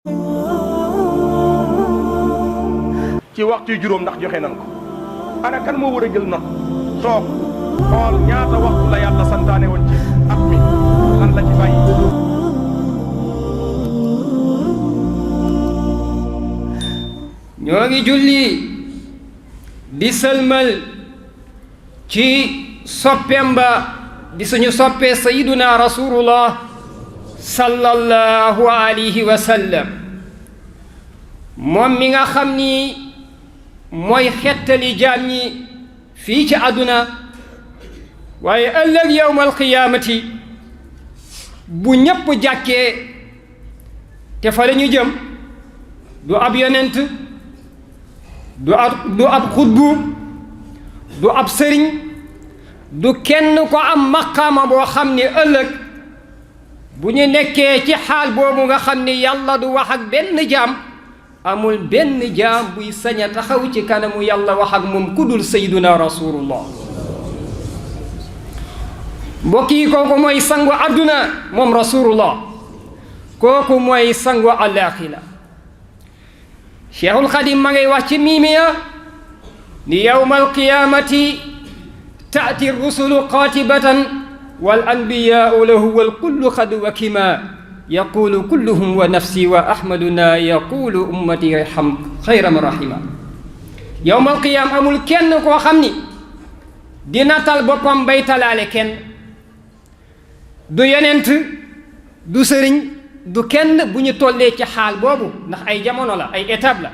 ci waxtu juróom ndax joxe nan ko ana kan moo war a jël note toog xool ñaata waxtu la yàlla santaane woon ci at mi lan la ci bàyyi. ñoo ngi julli di sëlmal ci soppeem ba di suñu soppee sayiduna rasulullah sallallahu alayhi wa sallam moom mi nga xam ni mooy xettali jaam ñi fii ci àdduna waaye ëllëg yawmal qiyaamati bu ñépp jàkkee te fa la ñu jëm du ab yonent du ab xutbu du ab sëriñ du kenn ko am maqaama boo xam ni ëllëg bu ñu nekkee ci xaal boobu nga xam ni yàlla du wax ak benn jaam amul benn jaam buy sañ a taxaw ci kanamu yàlla wax ak moom ku dul sayyiduna rasulullah mbokk yi kooku mooy sangu àdduna moom rasulullah kooku mooy sangu alaaxira cheikhul xadim ma ngay wax ci miimiya ni yawmal qiyaamati taati rusulu qaatibatan wal anbiyaau lahu wal kullu xad wakima yaqulu kulluhum wa nafsi wa ahmaduna yaqulu ummati irham xayra man rahima yawmal qiyaam amul kenn koo xam ni dina tal boppam bay talaale kenn du yonent du sëriñ du kenn bu ñu tollee ci xaal boobu ndax ay jamono la ay étape la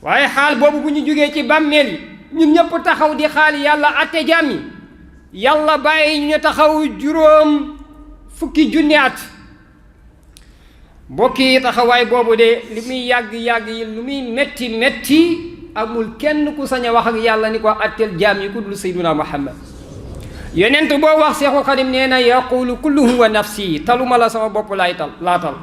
waaye xaal boobu bu ñu jógee ci bàmmeel yi ñun ñëpp taxaw di xaal yàlla atte jaam yi yàlla bàyyi ñu taxaw juróom fukki junni at mbokk yi taxawaay boobu de li muy yàgg-yàgg yi lu muy metti metti amul kenn ku sañ a wax ak yàlla ni ko atteel jaam yi ku dul sayduna muhammad yonent boo wax seexul xadim nee na yaqulu kulluhum wa nafsi taluma la sama bopp laa tal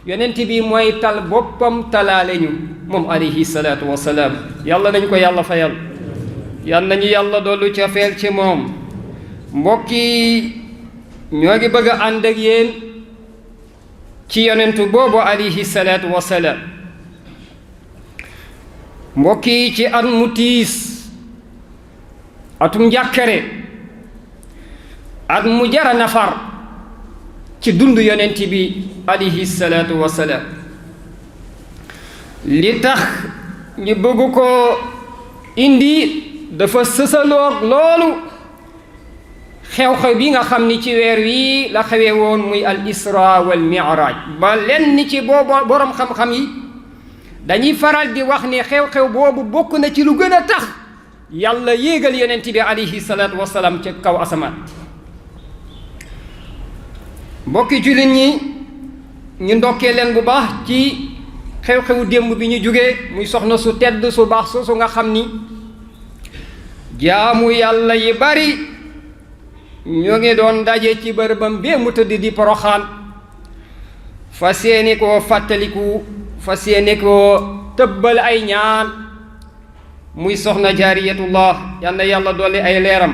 yonent bi mooy tal boppam talaale ñu moom alayhi salaatu wasalaam yàlla nañu ko yàlla fayal yal nañu yàlla dollu cofeel ci moom mbokk yi ñoo ngi bëgg a ànd ak yéen ci yonent boobu alayhi salaatu wasalaam mbokk yi ci at mu tiis atum njàkkare at mu jara nafar ci dund yonent bi alayhi salaatu wasalaam li tax ñu bëgg ko indi dafa sësaloog loolu xew-xew bi nga xam ni ci weer wi la xewee woon muy al isra wal mi'raj ba lenn ci boobu boroom xam-xam yi dañuy faral di wax ne xew-xew boobu bokk na ci lu gën a tax yàlla yéegal yonent bi alayhi salaatu wasalaam ca kaw asamaan mbokki jullit ñi ñu ndokkee leen bu baax ci xew-xewu démb bi ñu jógee muy soxna su tedd su baax soosu nga xam ni jaamu yàlla yi bari ñoo ngi doon daje ci bërëbam bee mu tëdd di poroxaan fas yéene koo fàttaliku fas yéene koo tëbbal ay ñaan muy soxna jaariyatullah yal na yàlla dolli ay leeram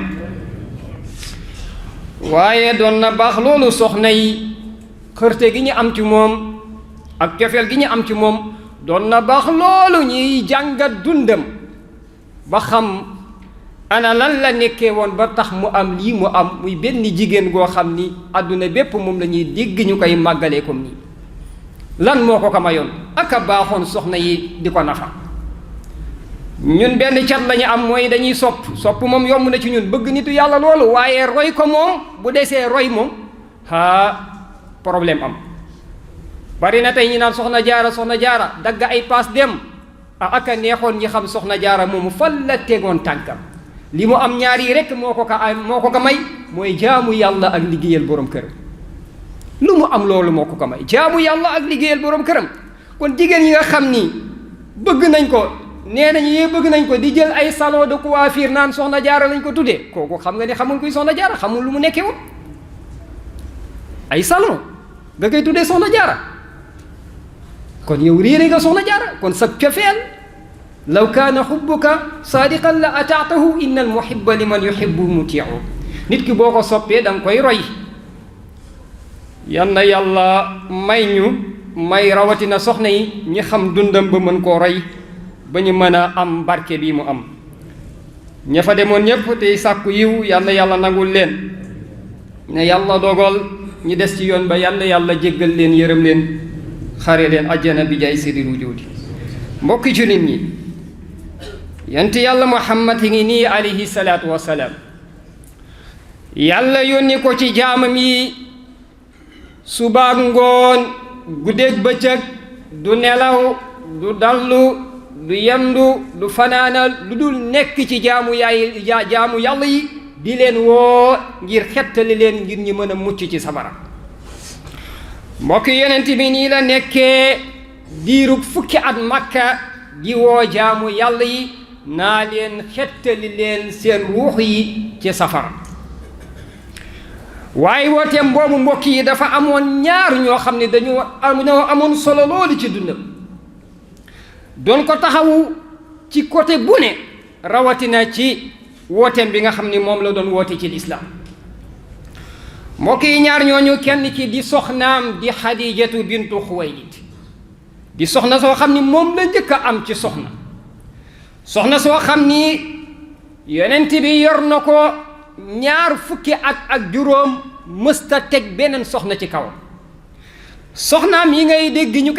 waaye doon na baax loolu soxna yi xërte gi ñu am ci moom ak cofeel gi ñu am ci moom doon na baax loolu ñuy jàngat dundam ba xam ana lan la nekkee woon ba tax mu am lii mu am muy benn jigéen goo xam ni àdduna bépp moom la ñuy dégg ñu koy màggalee comme nii lan moo ko ko mayoon ak a baaxoon soxna yi di ko nafa ñun benn cat la ñu am mooy dañuy sopp moom yomb na ci ñun bëgg nitu yàlla loolu waaye roy ko moom bu desee roy moom problème am bari na tey ñi naan soxna jaara dagg ay paas dem ak a neexoon ñi xam soxna jaara moomu fan la tegoon tànkam li mu am ñaar yi rekk moo ko ko may mooy jaamu yàlla ak liggéeyal borom këram lu mu am loolu moo ko ko may jaamu yàlla ak liggéeyal borom këram kon jigéen yi nga xam ni bëgg nañ ko nee nañu yee bëgg nañ ko di jël ay salon de coiffure naan soxna jaara lañ ko tuddee kooku xam nga ni xamul kuy soxna jaara xamul lu mu nekkee woon ay salon nga koy tuddee soxna jaara kon yow réere nga soxna jaara kon sa cofeel law kaana xubbuka saadiqan la ataatahu inna al muhibba liman yuhibbu mutiu nit ki boo ko soppee da nga koy roy yal na yàlla may ñu may rawatina soxna yi ñi xam dundam ba mën koo roy ba ñu mën a am barke bii mu am. ña fa demoon ñépp tey sàkku yiw yal na yàlla nangul leen ne yàlla dogal ñi des ci yoon ba yal na yàlla jéggal leen yërëm leen xare leen ajjana bi jaay siril wujudi. mbokki jullit ñi yonent yàlla Muhammad ngi nii alayhi salaatu wasalaam yàlla yónni ko ci jaamam yi subaak ngoon guddeeg bëccëg du nelaw du dallu du yendu du fanaana lu dul nekk ci jaamu yàlla yi di leen woo ngir xettali leen ngir ñi mën a mucc ci sabara. mbokk yonent bi nii la nekkee diirug fukki at Makka di woo jaamu yàlla yi naa leen xettali leen seen ruux yi ci safara. waaye wooteem boobu mbokk yi dafa amoon ñaar ñoo xam ne dañoo amoon solo loolu ci dundam doon ko taxawu ci côté bu ne rawatina ci wooteem bi nga xam ni moom la doon woote ci lislaam. mbokk yi ñaar ñooñu kenn ki di soxnaam di Xadijatu bintu Xuwaylid di soxna soo xam ni moom la njëkk a am ci soxna soo xam ni yonent bi yor na ko ñaar fukki at ak juróom mësta teg beneen soxna ci kawam. soxnaam yi ngay dégg ñu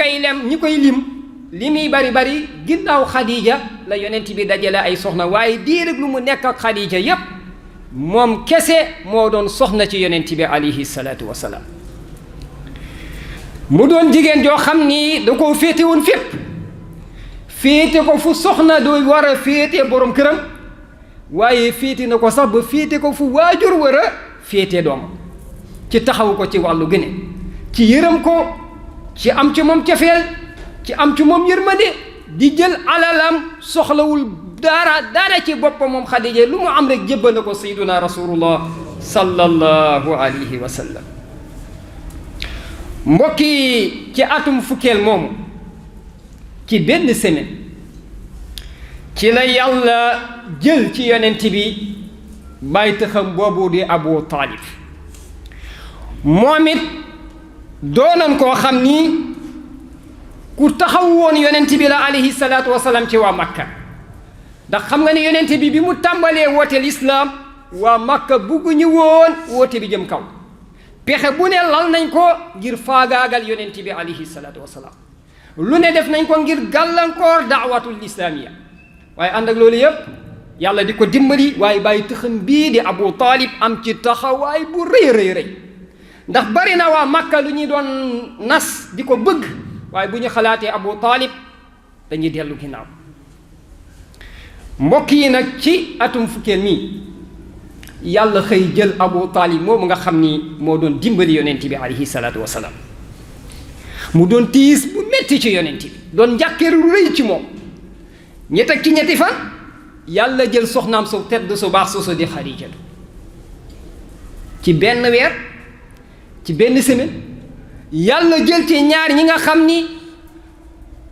koy lim li muy bari ginnaaw Xadija la yonent bi dajale ay soxna waaye diirëg lu mu nekk ak Xadija yépp moom kese moo doon soxna ci yonent bi alayhi salaatu wasalaam. mu doon jigéen joo xam ni da koo féete woon fépp féete ko fu soxna doo war a féete borom këram waaye féete na ko sax ba féete ko fu waajur war a féete doom ci taxaw ko ci wàllu gëne ci yërëm ko ci am ci moom cofeel ci am ci moom yërmande di jël alalam soxlawul dara ci boppam moom Xadija lu mu am rek jébbal na ko sayyiduna rasulullah sallallahu alayhi wa sallam. mbokki ci atum fukkeel moomu ci benn semaine ci la yàlla jël ci yonent bi bàyyi taxam boobu di Abu Taalib moom it doonoon koo xam ni ku taxaw woon yonent bi la alayhi salaatu wasalaam ci waa Makka ndax xam nga ne yonent bi mu tàmbalee woote lislaam waa Makka bugguñu woon woote bi jëm kaw pexe bu ne lal nañ ko ngir faagaagal yonent bi alayhi salaatu wasalaam lu ne def nañ ko ngir gàllankoor daawatul islaamiya waaye ànd ak loolu yépp yàlla di ko dimbali waaye bàyyi tëxam bii di Abu Taalib am ci taxawaay bu rëy ndax bari na waa Makka lu ñuy doon nas di ko bëgg waaye bu ñu xalaatee Abu Taalib dañuy dellu ginnaaw. mbokk yi nag ci atum fukkeel mi yàlla xëy jël Abu Taalib moomu nga xam ni moo doon dimbali yonent bi alayhi salaatu wasalaam mu doon tiis bu metti ci yonent bi doon njàkkeeru rëy ci moom ñett ak ci ñetti fan yàlla jël soxnaam su tedd su baax su di Xadijatu ci benn weer ci benn semaine yàlla jël ci ñaar ñi nga xam ni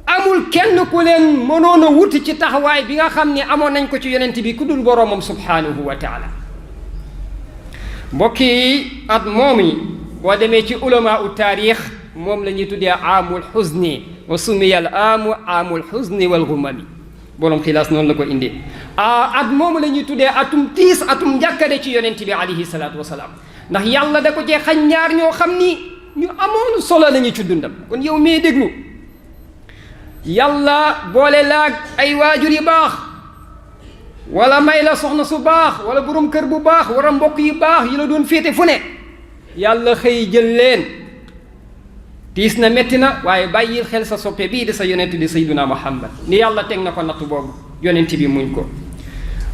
amul kenn ku leen mënoon a wuti ci taxawaay bi nga xam ni amoon nañ ko ci yonent bi ku dul boroomam subhaanahu wa taala. mbokk yi at moom yi boo demee ci ulamaa u taarix moom la ñuy tuddee aamul xuzni wa sumiyal aamul xuzni wal gumami boroom xilaas noonu la ko indee at moomu la ñuy tuddee atum tiis atum njàkkare ci yonent bi alayhi salaatu wasalaam ndax yàlla da ko cee xañ ñaar ñoo xam ni ñu amoon solo lañu ci dundam. kon yow mii déglu yàlla boole laag ay waajur yu baax wala may la soxna su baax wala borom kër bu baax wala mbokk yu baax yi la doon féete fu ne yàlla xëy jël leen tiis na metti na waaye bàyyil xel sa soppe bii di sa yonent di sayyiduna Muhammad ni yàlla teg na ko natt boobu yonent bi muñ ko.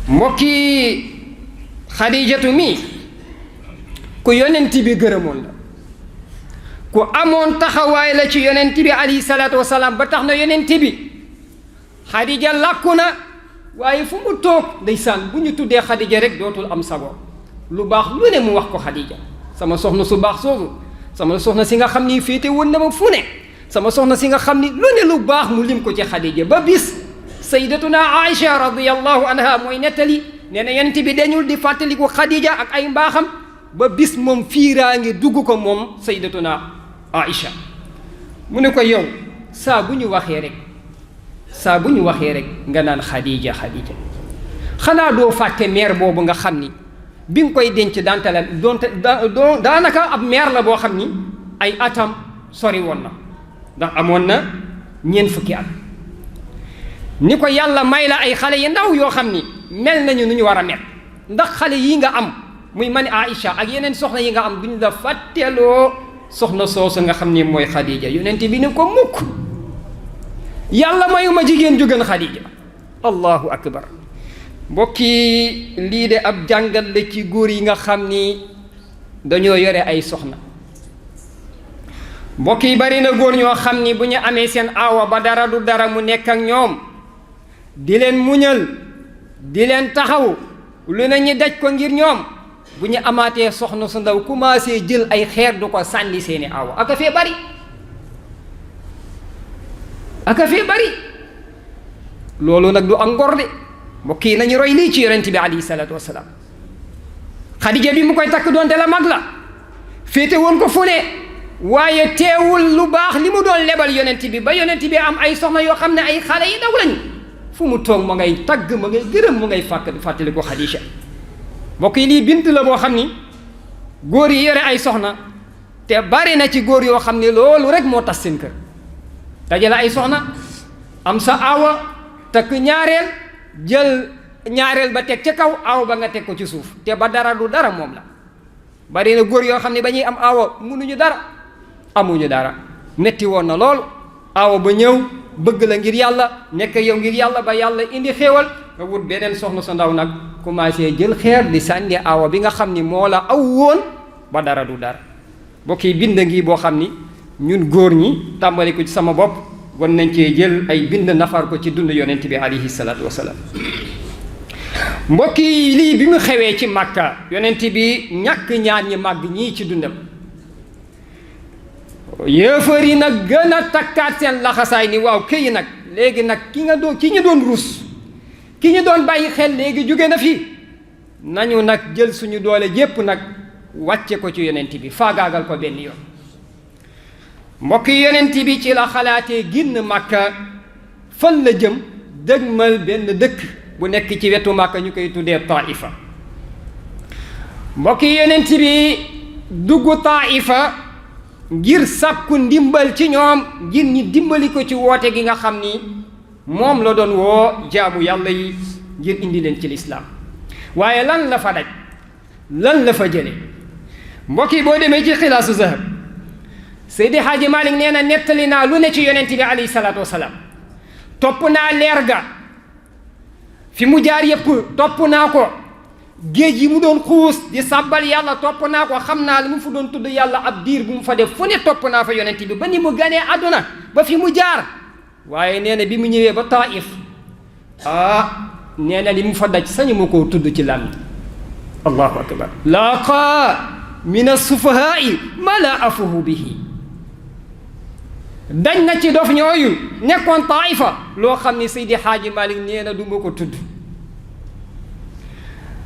mbokki Xadijatu mi ku yonent bi gërëmoon la ku amoon taxawaay la ci yonent bi alayhi salaatu wasalaam ba tax na yonent bi Xadija làkku na waaye fu mu toog ndeysaan bu ñu tuddee Xadija rek dootul am sago lu baax lu ne mu wax ko Xadija sama soxna su baax soosu sama soxna si nga xam ni féete woon na ma fu ne sama soxna si nga xam ni lu ne lu baax mu lim ko ci Xadija ba bis sayyidatuna Aïcha radiyallahu anha mooy nettali nee na yonent bi dañul di fàttaliku Xadija ak ay mbaaxam ba bis moom fiiraange dugg ko moom sayyidatuna Aïcha mu ne ko yow saa bu ñu waxee rek nga naan Xadija xanaa doo fàtte meer boobu nga xam ni bi nga koy denc daanaka ab meer la boo xam ni ay atam sori woon na ndax amoon na 4 fukki at ni ko yàlla may la ay xale yi ndaw yoo xam ni mel nañu nu ñu war a mel ndax xale yi nga am muy man Aïcha ak yeneen soxna yi nga am duñ la fàtteloo soxna soosu nga xam ni mooy Xadija yonent bi ni ko mukk yàlla mayuma jigéen ju gën Xadija allahu akbar mbokki lii de ab jàngal la ci góor yi nga xam ni dañoo yore ay soxna mbokk yi bari na góor ñoo xam ni bu ñu amee seen aawa ba dara du dara mu nekk ak ñoom di leen muñal di leen taxaw lu ne ñi daj ko ngir ñoom bu ñu amaatee soxna su ndaw commencé jël ay xeer du ko sànni seeni aawa aka fee bari loolu nag du ak ngor de mbokk yi nañu roy lii ci yonent bi alayhi salaatu wasalaam Xadija bi mu koy takk doonte la mag la féete woon ko fu ne waaye teewul lu baax li mu doon lebal yonent bi ba yonent bi am ay soxna yoo xam ne ay xale yi ndaw lañu fu mu toog ma ngay tagg ma ngay gërëm mu ngay fàttali ko Xadija mbokk yi lii bint la boo xam ni góor yi yore ay soxna te bari na ci góor yoo xam ne loolu rek moo tas seen kër dajale ay soxna am sa aawa takk ñaareel jël ñaareel ba teg ca kaw aaw ba nga teg ko ci suuf te ba dara du dara moom la bari na góor yoo xam ne ba ñuy am aawa munuñu dara amuñu dara metti woon na lool aawa ba ñëw bëgg la ngir yàlla nekk yow ngir yàlla ba yàlla indi xéewal nga wut beneen soxna sa ndaw nag commencé jël xeer di sànni aawa bi nga xam ni moo la aw woon ba dara du dara bokk yi bind ngi boo xam ni ñun góor ñi tàmbali ko ci sama bopp wan nañ cee jël ay bind nafar ko ci dund yonent bi alayhi salaatu wasalaam mbokk yi lii bi mu xewee ci Makka yonent bi ñàkk ñaar ñi màgg ñii ci dundam yéefar yi nag gën a takkaat seen laxasaay ni waaw këyi nag léegi nag ki ñu doon rus ki ñu doon bàyyi xel léegi jóge na fi nañu nag jël suñu doole jépp nag wàcce ko ci yonent bi faagaagal ko benn yoon mbokk yi yonent bi ci la xalaatee génn Makka fan la jëm dëgmal benn dëkk bu nekk ci wetu Makka ñu koy tuddee Taifa mbokk yi yonent bi dugg Taifa ngir sàkku ndimbal ci ñoom ngir ñi dimbali ko ci woote gi nga xam ni moom la doon woo jaamu yàlla yi ngir indi leen ci lislaam waaye lan la fa daj lan la fa jële mbokk yi boo demee ci xilaasu zahab Seydi Haaji Malik nee na nettali naa lu ne ci yonent bi alayhi salaatu wasalaam topp naa leer ga fi mu jaar yépp topp naa ko géej yi mu doon xuus di sàbbal yàlla topp naa ko xam naa li mu fu doon tudd yàlla ab diir bu mu fa def fu ne topp naa fa yonent bi ba ni mu ganee àdduna ba fi mu jaar waaye nee na bi mu ñëwee ba Taif nee na li mu fa daj sañu ma koo tudd ci làmmiñ allahu akbar laaqa min as-sufahaai ma la afuhu bihi dañ na ci dof ñooyu nekkoon Taifa loo xam ni Seydi Haaji Malik nee na du ma ko tudd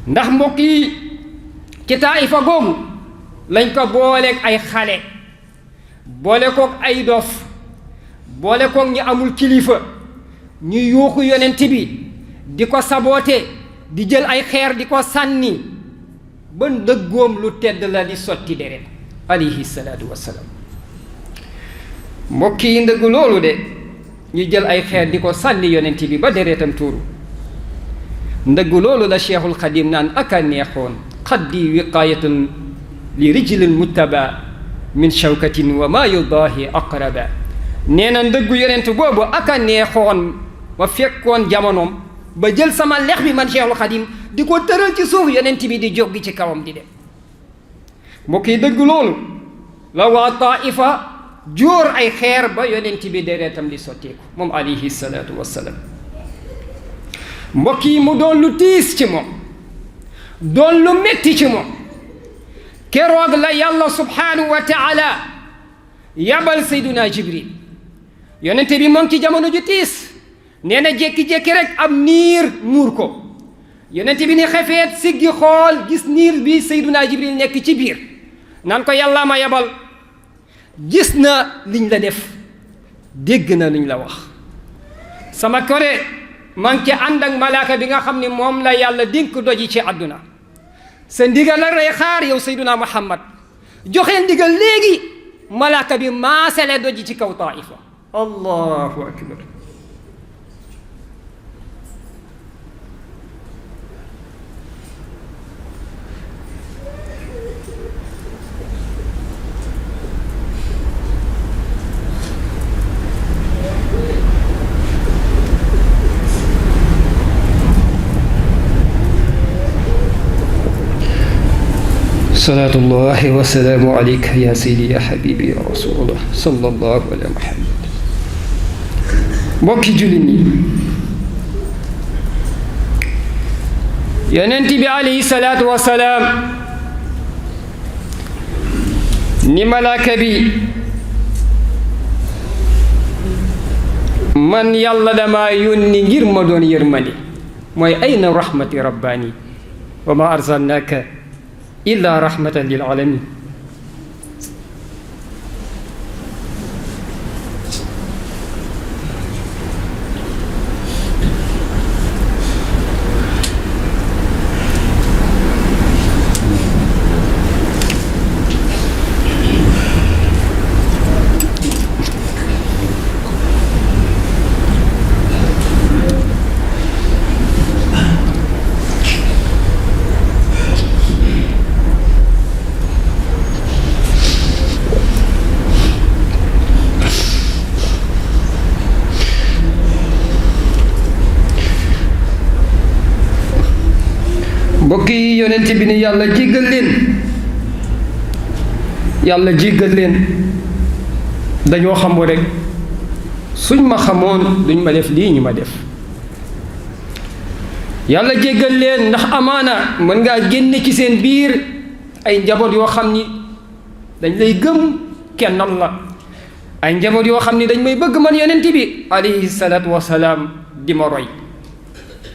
ndax mbokk yi ci Taifa googu lañ ko booleeg ay xale boole koog ay dof boole koog ñu amul kilifa ñu yuuxu yonent bi di ko saboote di jël ay xeer di ko sànni ba ndëggoom lu tedd la di sotti deret alayhi salaatu wassalaam mbokk yi ndëgg loolu de ñu jël ay xeer di ko sànni yonent bi ba deretam tuuru ndëgg loolu la Cheikhul Xadim naan aka neexoon xaddi wiqaayatun li rijlin muttaba min shawkatin wa ma yudaahi aqraba nee na ndëggu yonent boobu aka neexoon ma fekkoon jamonoom ba jël sama lex bi man Cheikhul Xadim di ko tëral ci suuf yonent bi di jóg ci kawam di dem mbokk yi dëgg loolu la waa Taifa jóor ay xeer ba yonent bi deretam di sotteeku moom alayhi salaatu wassalaam mbokk yi mu doon lu tiis ci moom doon lu metti ci moom keroog la yàlla subhanahu wa taala yabal sayduna Jibril yonent bi moom ci jamono ju tiis nee na jékki-jékki rek am niir muur ko yonent bi ni xefeet siggi xool gis niir bi sayduna Jibril nekk ci biir naan ko yàlla ma yabal gis na liñ la def dégg na luñ la wax sama kore maa ngi ci ànd ak malaaka bi nga xam ne moom la yàlla dénk doji ci àdduna sa ndigal la rey xaar yow sayduna muhammad joxe ndigal léegi malaaka bi maasale doji ci kaw taifa allahu akbar صلاة الله وسلام عليك يا سيدي يا حبيبي يا رسول الله صلى الله على محمد mbokki jullit ñi yonent bi alayhi salaatu wa salaam ni malaaka bi man yàlla dama yónni ngir ma doon yërmande mooy ayna rahmati rabbaani wa ma arsalnaaka إلا رحمة للعالمين mbokk yi yonent bi ni yàlla jéggal leen dañoo xamoo rek suñ ma xamoon duñ ma def lii ñu ma def yàlla jéggal leen ndax amaana mën ngaa génne ci seen biir ay njaboot yoo xam ni dañ lay gëm kennal la ay njaboot yoo xam ni dañ may bëgg man yonent bi alayhi salaatu wasalaam di ma roy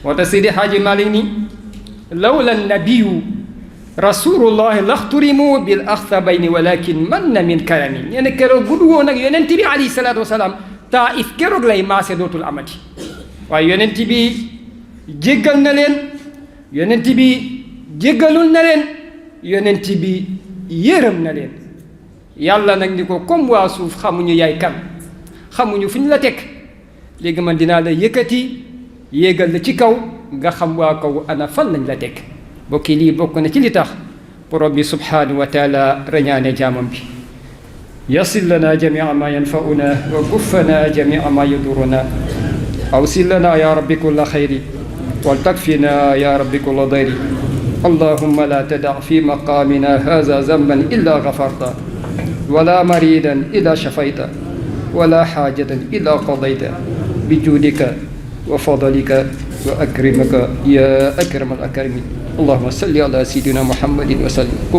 moo tax Seydi Haaji Maalik ni lawla nabiyu rasulullahi laxturimu bil axsabayni walakin man na min karami nee na keroog bu du woon ak yonent bi alayhi salaatu wasalaam Taif keroog lay maase dootul amati waaye yonent bi jéggal na leen yonent bi jéggalul na leen yonent bi yërëm na leen yàlla nag ni ko comme waa suuf xamuñu yaay kan xamuñu fu ñu la teg léegi man dinaa la yëkkati yéegal la ci kaw nga xam waa kaw ana fan lañ la teg bokki lii bokk na ci li tax borom bi subhanahu wa taala rañaane jaamam bi yasil lana jamia ma yanfauna wa kuffana jamia ma yaduruna awsil lana ya rabbi kulla xayri wal takfina ya rabbi kulla dayri allahumma la tada fi maqamina hadha zamban illa gafarta wala maridan illa shafayta wala xaajatan illa qadayta bijudika wa fadlika wa akrimaka ya akram al akramin allahumma salli ala sayyidina muhammadin wa sallim